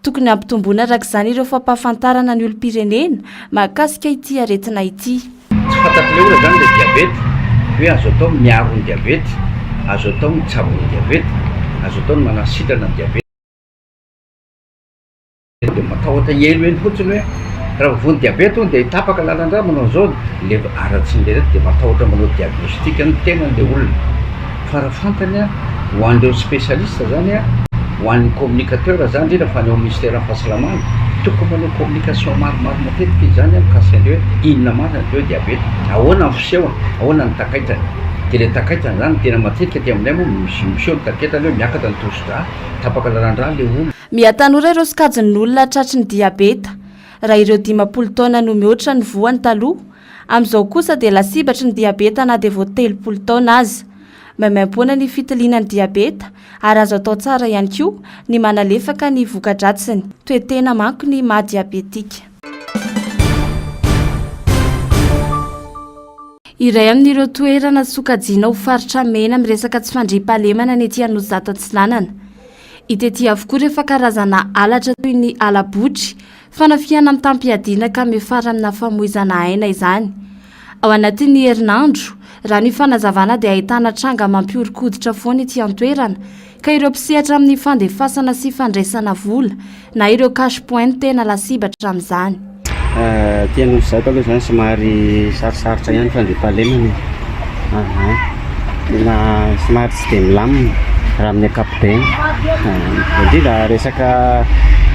L: Tokony hampitomboina araka izany ireo fampahafantarana ny olom-pirenena mahakasika ity aretina ity.
M: Tsy fantatr'ilay olona izany ilay diabeta, hoe azo atao ny miaro ny diabeta, azo atao ny mitsabo ny diabeta, azo atao ny manasitrana ny diabeta. Dia matahotra hihaino eny fotsiny hoe raha vao voan'ny diabeta hono dia tapaka lalan-drà manao an'izao, le haratsian'le reto dia matahotra manao diagnostic ny tenany le olona. Fa raha fantany an, ho an'ireo spécialiste zany an, ho an'ny communicateur zany indrindra fa ny ao amin'ny ministère-n'ny fahasalamana, tokony manao communication maromaro matetika izy zany an mikasika an'le hoe inona marina ny atao hoe diabeta, ahoana ny fisehony, ahoana ny takaitrany. Dia le takaitrany zany tena matetika aty aminay moa miseho ny takaitrany hoe miakatra ny tosi-drà, tapaka lalan-drà le olona.
L: Miha-tanora ireo sokajin'olona tratry ny diabeta, raha ireo 50 taona no mihoatra ny voany taloha, amin'izao kosa dia lasibatry ny diabeta na dia vao 30 taona aza. Maimaimpoana ny fitiliana ny diabeta ary azo atao tsara ihany koa ny manalefaka ny voka-dratsiny. Toe-tena manko ny maha diabetika. Iray amin'ireo toerana sokajiana ho faritra mena amin'ny resaka tsy fandriampahalemana ny ety Anosizato Atsinanana. Hita ety avokoa rehefa karazana halatra toy ny hala-botry, fanafihana mitam-piadiana ka miafara amina famoizana aina izany. Ao anatin'ny herinandro, raha ny fanazavana dia ahitana tranga mampihoron-koditra foana ety an-toerana ka ireo mpisehatra amin'ny fandefasana sy fandraisana vola na ireo cash point tena lasibatra amin'izany.
N: Aty Anosizato aloha izany somary sarosarotra ihany fandriampahalemana e. Aha. Tena somary tsy dia milamina raha amin'ny ankapobeny. Indrindra resaka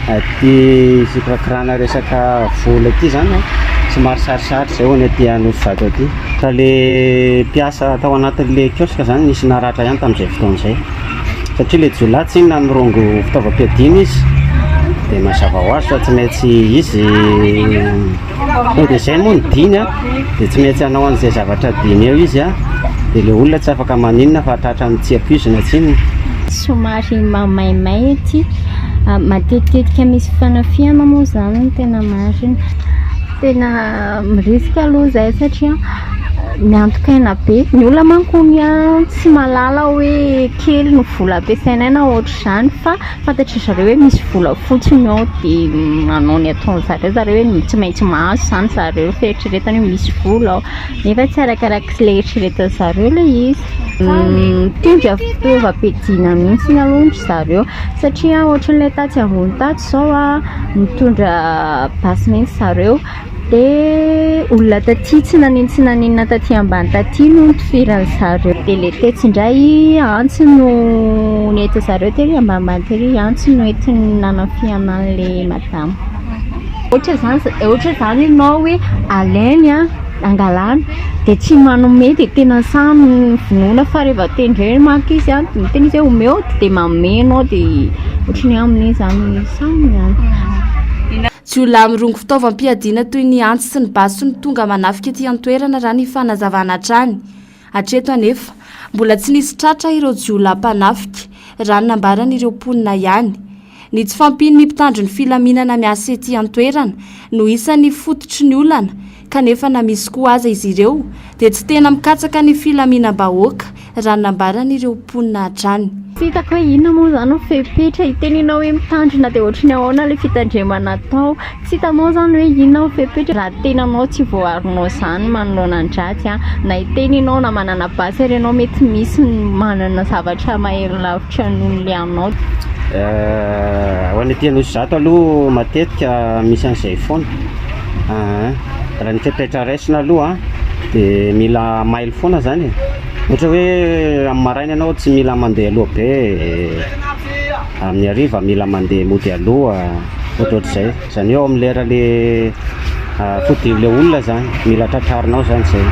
N: aty fikirakirana resaka vola ity izany an, somary sarosarotra izay ho an'ny aty Anosizato aty. Fa le mpiasa tao anatin'le kiosque izany nisy naratra ihany tamin'izay fotoana izay. Satria le jiolahy tsy inona mirongo fitaovam-piadiana izy dia mazava ho azy fa tsy maintsy izy tonga dia izay moa ny diny a dia tsy maintsy hanao an'izay zavatra diny eo izy a dia le olona tsy afaka maninona fa tratran'ny tsy ampoizina tsy inona.
O: Somary mamaimay aty, matetitetika misy fanafihana moa izany no tena marina. Tena mirisika aloha izahay satria miantoka aina be, ny olona manko hono tsy mahalala hoe kely ny vola ampiasainay na ohatr'izany fa fantatry zareo hoe misy vola fotsiny ao dia manao ny ataony zareo zareo hoe tsy maintsy mahazo izany zareo fieritreretany hoe misy vola ao nefa tsy arakarak'ilay eritreretin'ny zareo ilay izy. Mitondra fitaovam-piadiana mihitsy aloha ry zareo satria ohatran'ilay tatsy ambony tatsy izao mitondra basy mihitsy zareo. Dia olona taty tsy naninona tsy naninona taty ambany taty no nitifiran'ny zareo. Dia ilay tetsy indray antsy no nentin'ny zareo tery ambanimbany tery, antsy no entiny nanafihana an'ilay madama. Ohatra izany, ohatra izany ianao hoe alainy an, angalana dia tsy manome dia tena sahy vonoina fa rehefa tendrena manko izy an, miteny izy hoe omeo dia manome ianao dia ohatran'ny hoe amin'iny izany samy ihany.
L: Jiolahy mirongo fitaovam-piadiana toy ny antsy sy ny basy no tonga manafika ety an-toerana raha ny fanazavana hatrany. Hatreto anefa, mbola tsy nisy tratra ireo jiolahy mpanafika. raha ny nambaran'ireo mponina ihany. Ny tsy fahampian'ny mpitandro ny filaminana miasa ety an-toerana no isan'ny fototry ny olana kanefa na misy koa aza izy ireo dia tsy tena mikatsaka ny filaminam-bahoaka raha ny nambaran'ireo mponina hatrany.
O: Tsy hitako hoe inona moa izany no fepetra hitenenao hoe mitandrina dia ohatry ny ahoana ilay fitandremana atao. Tsy hitanao izany hoe inona no fepetra raha tenanao tsy voaaronao izany manoloana ny dratsy an. Na hiteny ianao na manana basy ary ianao mety misy ny manana zavatra mahery lavitra noho ny anao.
N: Ho an'ny aty Anosizato aloha matetika misy an'izay foana. Aa raha ny fepetra raisina aloha dia mila mailo foana zany e. Ohatra hoe amin'ny maraina ianao tsy mila mandeha aloha be, amin'ny hariva mila mandeha mody aloha, ohatrohatr'izay. Izany hoe ao amin'ny lera le fodian'ilay olona zany, mila tratrarinao zany izay.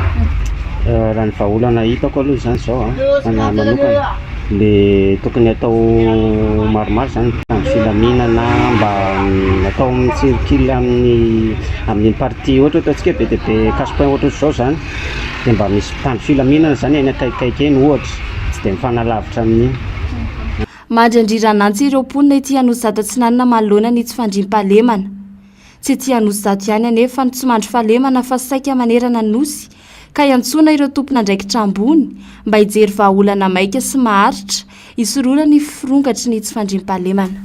N: Raha ny vahaolana hitako aloha izany izao an, anahy manokana, le tokony atao maromaro zany ny mpitandro filaminana mba atao mi-circule amin'ny amin'iny partie ohatra hoe ataontsika hoe be dia be cash point ohatrohatr'izao zany, dia mba misy mpitandro filaminana zany eny akaikikaiky eny ohatra, tsy dia mifanalavitra amin'iny.
L: Mandry andriran'antsy ireo mponina ety Anosizato Atsinanana manoloana ny tsy fandriampahalemana. Tsy ety Anosizato ihany anefa no tsy mandry fahalemana fa saika manerana ny Nosy ka iantsoana ireo tompon'andraikitra ambony mba hijery vahaolana maika sy maharitra hisorohana ny firongatry ny tsy fandriampahalemana.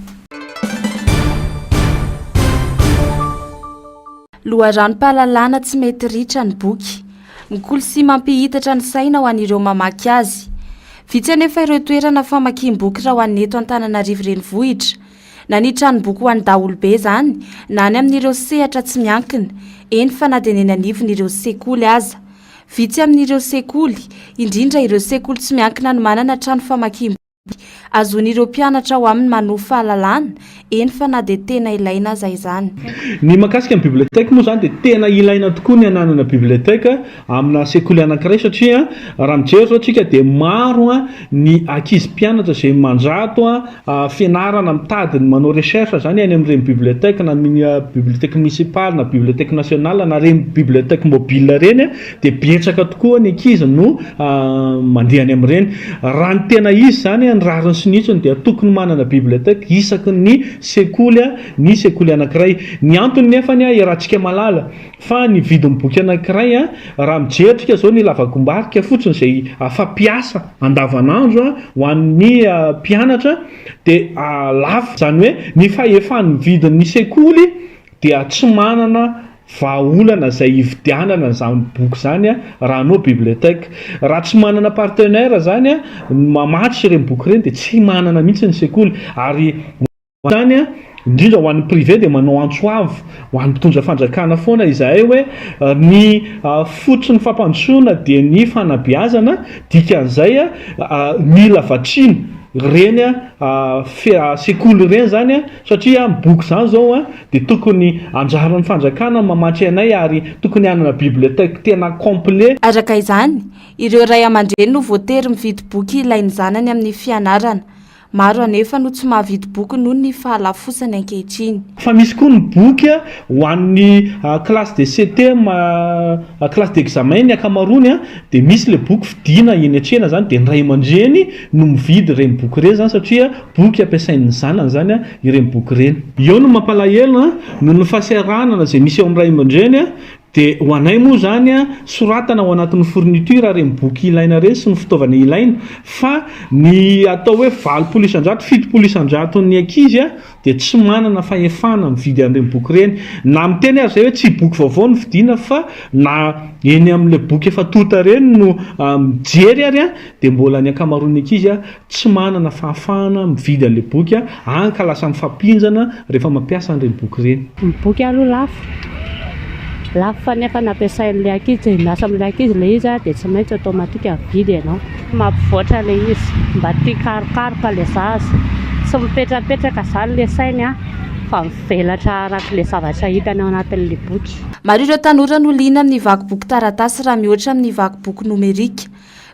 L: Loharanom-pahalalana tsy mety ritra ny boky. Mikolo sy mampihitatra ny saina ho an'ireo mamaky azy. Vitsy anefa ireo toerana famakiam-boky raha ho an'ny eto Antananarivo Renivohitra. Na ny tranomboky ho an'ny daholobe izany, na any amin'ireo sehatra tsy miankina, eny fa na dia ny eny anivon'ireo sekoly aza. Vitsy amin'ireo sekoly, indrindra ireo sekoly tsy miankina no manana trano famakiam-boky. Azon'ireo mpianatra ao aminy manovo fahalalana, eny fa na dia tena ilaina aza izany.
P: Ny mahakasika ny bibliothèque moa izany dia tena ilaina tokoa ny hananana bibliothèque amina sekoly anankiray satria raha mijery izao tsika dia maro ny ankizy mpianatra izay mandrato fianarana mitady ny manao recherche izany any amin'ireny bibliothèque na bibliothèque municipale na bibliothèque nationale na ireny bibliothèque mobile ireny dia betsaka tokoa ny ankizy no mandeha any amin'ireny. Raha ny tena izy izany, ny rariny sy ny hitsiny dia tokony manana bibliothèque isaky ny sekoly ny sekoly anankiray. Ny antony nefany iarahantsika mahalala fa ny vidin'ny boky anankiray raha mijery tsika izao ny lavagombarika fotsiny izay fampiasa andavanandro ho an'ny mpianatra dia lafo. Izany hoe ny fahefan'ny vidin'ny sekoly dia tsy manana vahaolana izay hividianana an'izany boky izany raha hanao bibliothèque. Raha tsy manana partenaire izany mamatsy ireny boky ireny dia tsy manana mihitsy ny sekoly ary izany indrindra ho an'ny privé dia manao antso avo ho an'ny mpitondra fanjakana foana izahay hoe ny fototry ny fampandrosoana dia ny fanabeazana dikan'izay mila vatsiana ireny sekoly ireny izany Satria ny boky izany izao an, dia tokony anjaran'ny fanjakana ny mamatsy anay ary tokony hanana bibliothèque tena complet.
L: Araka izany, ireo ray aman-dreny no voatery mividy boky ilain'ny zanany amin'ny fianarana. Maro anefa no tsy mahavidy boky noho ny fahalafosany ankehitriny.
P: Fa misy koa ny boky ho an'ny classe de CT, classe d'examen ny ankamaroany dia misy ilay boky vidiana eny an-tsena izany dia ny ray aman-dreny no mividy ireny boky ireny izany satria Boky ampiasain'ny zanany izany ireny boky ireny. Eo no mampalahelo an, noho ny fahasahiranana izay misy eo amin'ny ray aman-dreny dia ho anay moa izany soratana ao anatin'ny fourniture ireny boky ilaina ireny sy ny fitaovana ilaina fa ny atao hoe 80 isan-jato, 70 isan-jaton'ny ankizy dia tsy manana fahefana mividy an'ireny boky ireny. Na miteny aza izay hoe tsy boky vaovao no vidiana fa na eny amin'ilay boky efa tonta ireny no mijery ary dia mbola ny ankamaroan'ny ankizy Tsy manana fahafahana mividy an'ilay boky any ka lasa mifampinjana rehefa mampiasa an'ireny boky ireny.
Q: Ny boky aloha lafo, lafo fa nefa nampiasain'ilay ankizy, miasa amin'ilay ankizy ilay izy dia tsy maintsy automatique mividy ianao. Mampivoatra ilay izy, mba tia karokaroka ilay zaza, tsy mipetrapetraka izany ilay sainy fa mivelatra araka ilay zavatra hitany ao anatin'ilay boky.
L: Maro ireo tanora no liana amin'ny vaky boky taratasy raha mihoatra amin'ny vaky boky nomerika.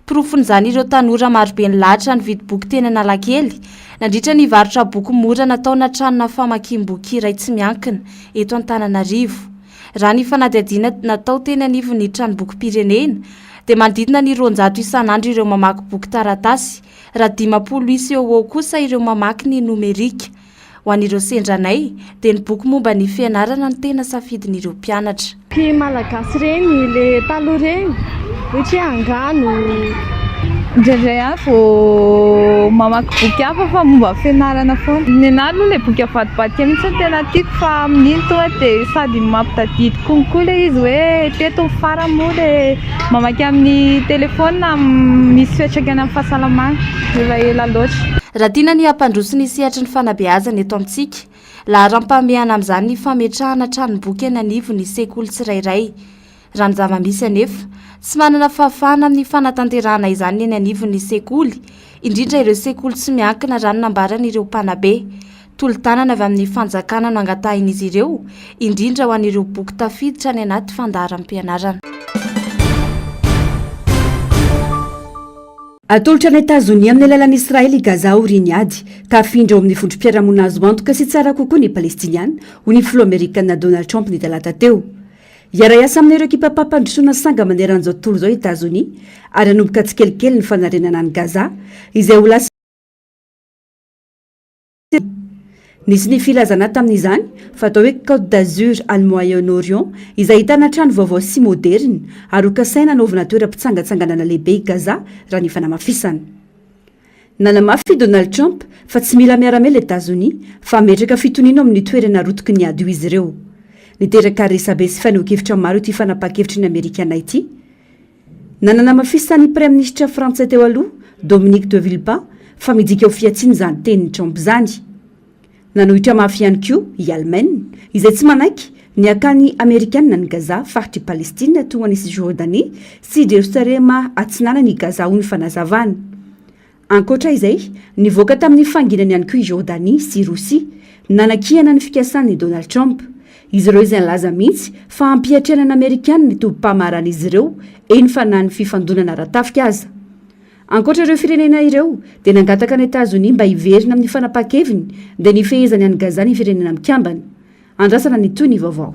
L: Porofon'izany ireo tanora marobe nilahatra nividy boky teny Analakely, nandritra ny varotra boky mora nataona tranona famakiam-boky iray tsy miankina, eto Antananarivo. Raha ny fanadihadiana natao teny anivon'ny tranombokim-pirenena, dia manodidina ny 200 isan'andro ireo mamaky boky taratasy, raha 50 isa eo ho eo kosa ireo mamaky ny nomerika. Ho an'ireo sendra anay, dia ny boky momba ny fianarana no tena safidin'ireo mpianatra.
R: Boky malagasy ireny, le taloha ireny, ohatra hoe angano.
S: Indraindray ihany vao mamaky boky hafa fa momba ny fianarana foana. Ny anah aloha ilay boky avadibadika mihitsy no tena tiako fa amin'iny tonga dia sady mampitadidy konkoa ilay izy hoe teto ny farany moa ilay mamaky amin'ny telefaonina misy fiantraikany amin'ny fahasalamana rehefa ela loatra.
L: Raha tiana ny hampandroso ny sehatry ny fanabeazana eto amintsika, laharam-pahamehana amin'izany ny fametrahana tranomboky eny anivon'ny sekoly tsirairay. Raha ny zava-misy anefa, tsy manana fahafahana amin'ny fanatanterahana izany ny eny anivon'ny sekoly, indrindra ireo sekoly tsy miankina raha ny nambaran'ireo mpanabe. Tolo-tanana avy amin'ny fanjakana no angatahin'izy ireo, indrindra ho an'ireo boky tafiditra any anaty fandaharam-pianarana.
A: Atolotra an'i Etazonia amin'ny alalan'i Israely i Gaza aorian'ny ady, ka hafindra ao amin'ny vondrom-piarahamonina azo antoka sy tsara kokoa ny Palestiniana, hoy ny filoha amerikana Donald Trump ny talata teo. Hiara-hiasa amin'ireo ekipam-pampandrosoana sanga manerana izao tontolo izao i Etazonia ary hanomboka tsikelikely ny fanarenana an'i Gaza, izay ho lasa. Nisy ny filazana tamin'izany fa atao hoe Côte d'Azur any Moyen-Orient, izay ahitana trano vaovao sy moderina, ary hokasaina hanaovana toeram-pitsangatsanganana lehibe i Gaza, raha ny fanamafisana. Nanamafy i Donald Trump fa tsy mila miaramila Etazonia, fa hametraka fitoniana ao amin'ny toerana rotiky ny ady io izy ireo. Niteraka resabe sy fanehoan-kevitra maro ity fanapahan-kevitry ny Amerikana ity. Nanamafisa ny Praiminisitra frantsay teo aloha, Dominique de Villepin, fa midika ho fihatsiana izany tenin'i Trump izany. Nanohitra mafy ihany koa i Alemaina, izay tsy manaiky ny hakan'ny Amerikanina an'i Gaza, faritr'i Palestina toa an'i Cisjordanie sy Jerosalema Atsinanana i Gaza, hoy ny fanazavana. Ankoatra izay, nivoaka tamin'ny fanginany ihany koa i Jordanie sy Rosia, nanakiana ny fikasan'i Donald Trump. Izy ireo izay nilaza mihitsy fa hampiatrehana ny Amerikana ny tobim-pamaharan'izy ireo, eny fa na ny fifandonana ara-tafika aza. Ankoatra ireo firenena ireo, dia nangataka an'i Etazonia mba hiverina amin'ny fanapahan-keviny dia ny fehezany an'i Gaza ny Firenena Mikambana. Andrasana ny tohiny vaovao.